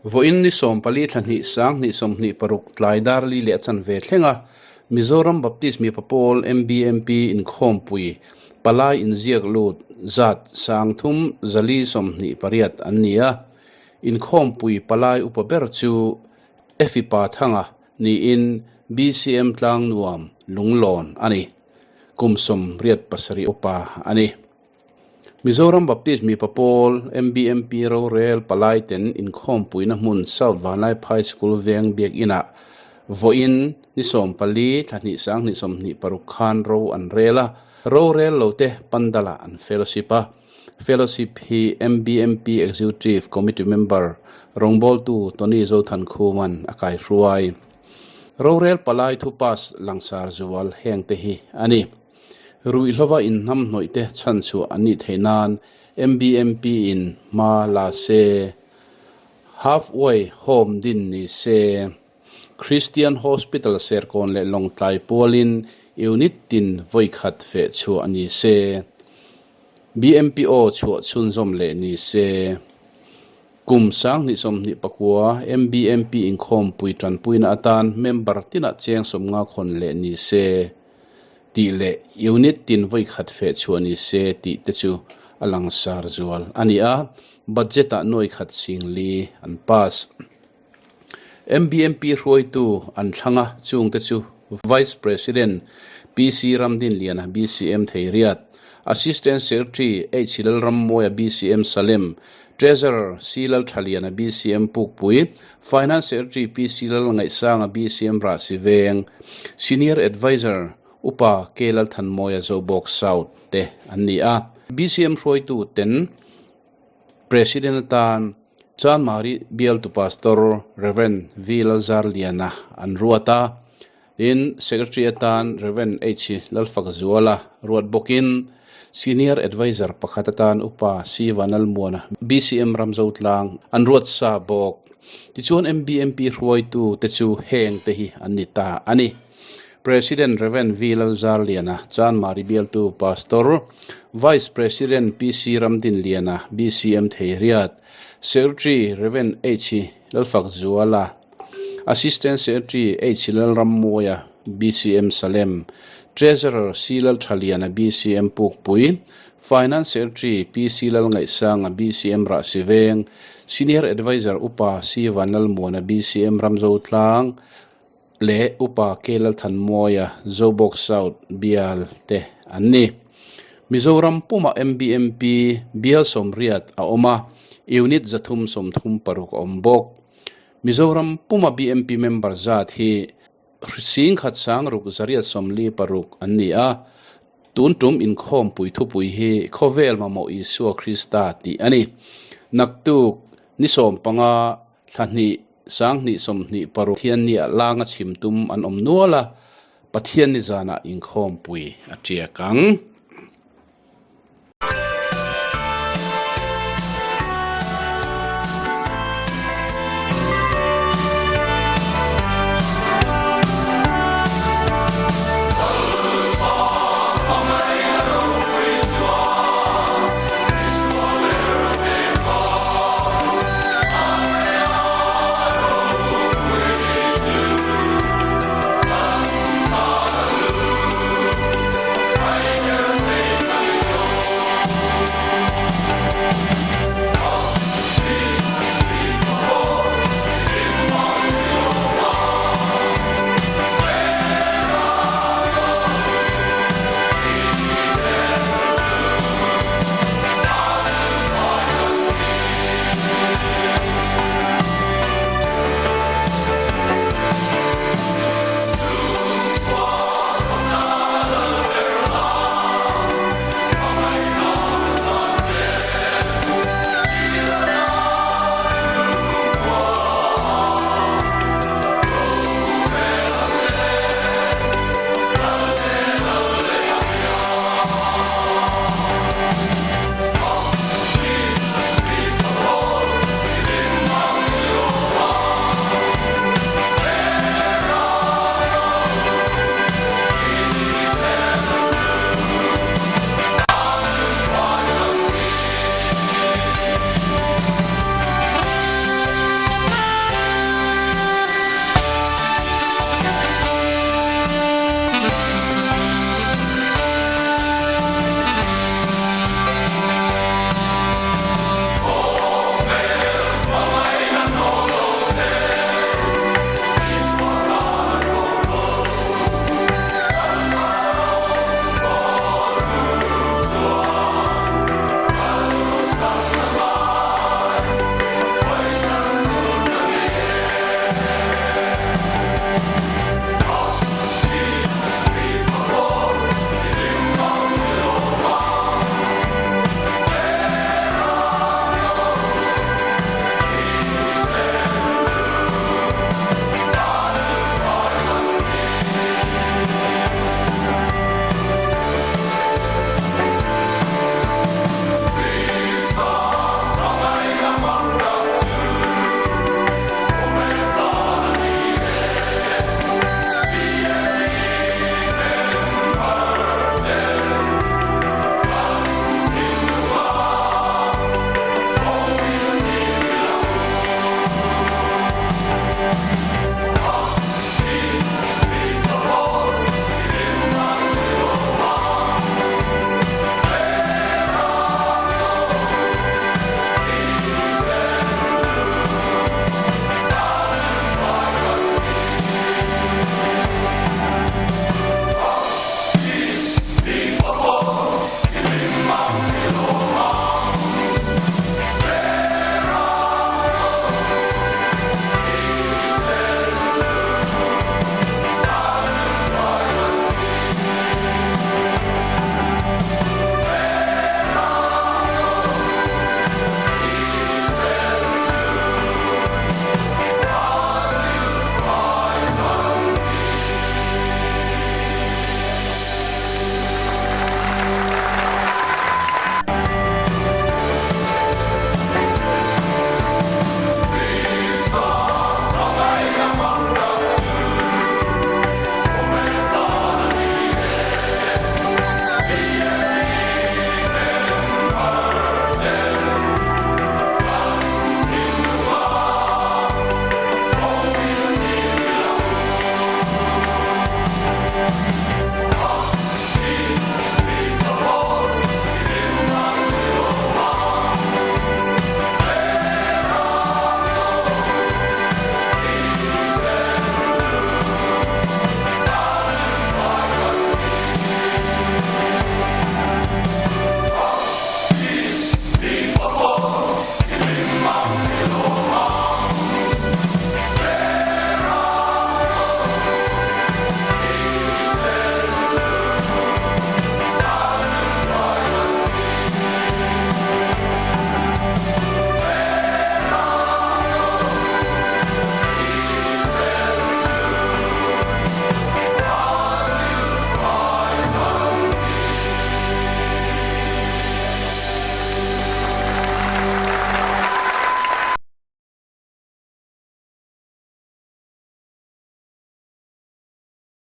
Vawiin ni 14 thla hnih sang hnih 26 tlai dar li leh a chanve thleng a, Mizoram Baptist mipa pawl, MBMP, inkhawmpui palai inziak lut zat 3428 an ni a. Inkhawmpui palai upa ber chu Efi Pathanga niin BCM Tlangnuam Lunglawn a ni. Kum 87 upa a ni. Mizoram Baptist mipa pawl, MBMP, rorel palai ten inkhawmpuina hmun South Vanlaiphai School veng biakinah vawiin ni 14 thla hnih sang hnih 26 khan ro an rel a, rorel lo te Pandal-ah an fellowship a. Fellowship hi MBMP Executive Committee member rawngbawltu Tony Zothankhuma'n a kaihruai. Rorel palai thu pass langsar zual heng te hi a ni. Ruihhlova inhnamhnawih te chhanchhuah an nih theih nan MBMP in hma la se, Halfway Home din ni se, Christian Hospital Serkawn leh Lawngtlai pualin unit tin vawikhat feh chhuah ni se, BMPO chhuah chhunzawm leh ni se. Kum 2029 MBMP inkhawmpui tanpuina atan member tinah cheng 50 khawn leh ni se. tih leh unit tin vawi khat feh chhuah ni se tih te chu a langsar zual a ni a, budget ah nuai khat sing li an pass. MBMP hruaitu an thlang a, chung te chu Vice President PC Ramdinliana BCM Theiriat, Assistant Secretary H Lalrammawia BCM Salem, Treasurer C Lalthaliana BCM Pukpui, Finance Secretary PC Lalngaihsanga BCM Rahsi Veng, Senior Adviser Upa K Lalthanmawia Zobawk South te an ni a. BCM hruaitu ten President atan Chanmari Bialtu Pastor Rev V Lalzarliana an ruat a. Tin, Secretary atan Rev. H. Lalfakzuala ruat bawkin Senior Adviser pakhat atan Upa C. Vanlalmuana, BCM Ramzotlang an ruat sa bawk. Tichuan MBMP hruaitu te chu heng te hi an ni ta a ni. President Rev. V. Lalzarliana, Chanmari bialtu Pastor, Vice President PC Ramdinliana, BCM Theiriat, Secretary Rev. H. Lalfakzuala, Assistant Secretary H Lalrammawia, BCM Salem, Treasurer C Lalthaliana, BCM Pukpui, Finance Secretary PC Lalngaihsanga, BCM Rahsiveng, Senior Adviser Upa C Vanlalmuana, BCM Ramzotlang leh Upa K Lalthanmawia, Zobawk South Bial te an ni. Mizoram pumah MBMP bial 80 a awm a, Unit 336 a awm bawk. Mizoram puma BMP member zat hi 16,646 an ni a, tun tum inkhawmpui thupui hi Khawvel mamawh Isua Krista tih a ni. Naktuk ni 15 thla hnih 2026 Pathianniah langa chhim tum an awm nual a, Pathianni zanah inkhawmpui a tiak ang.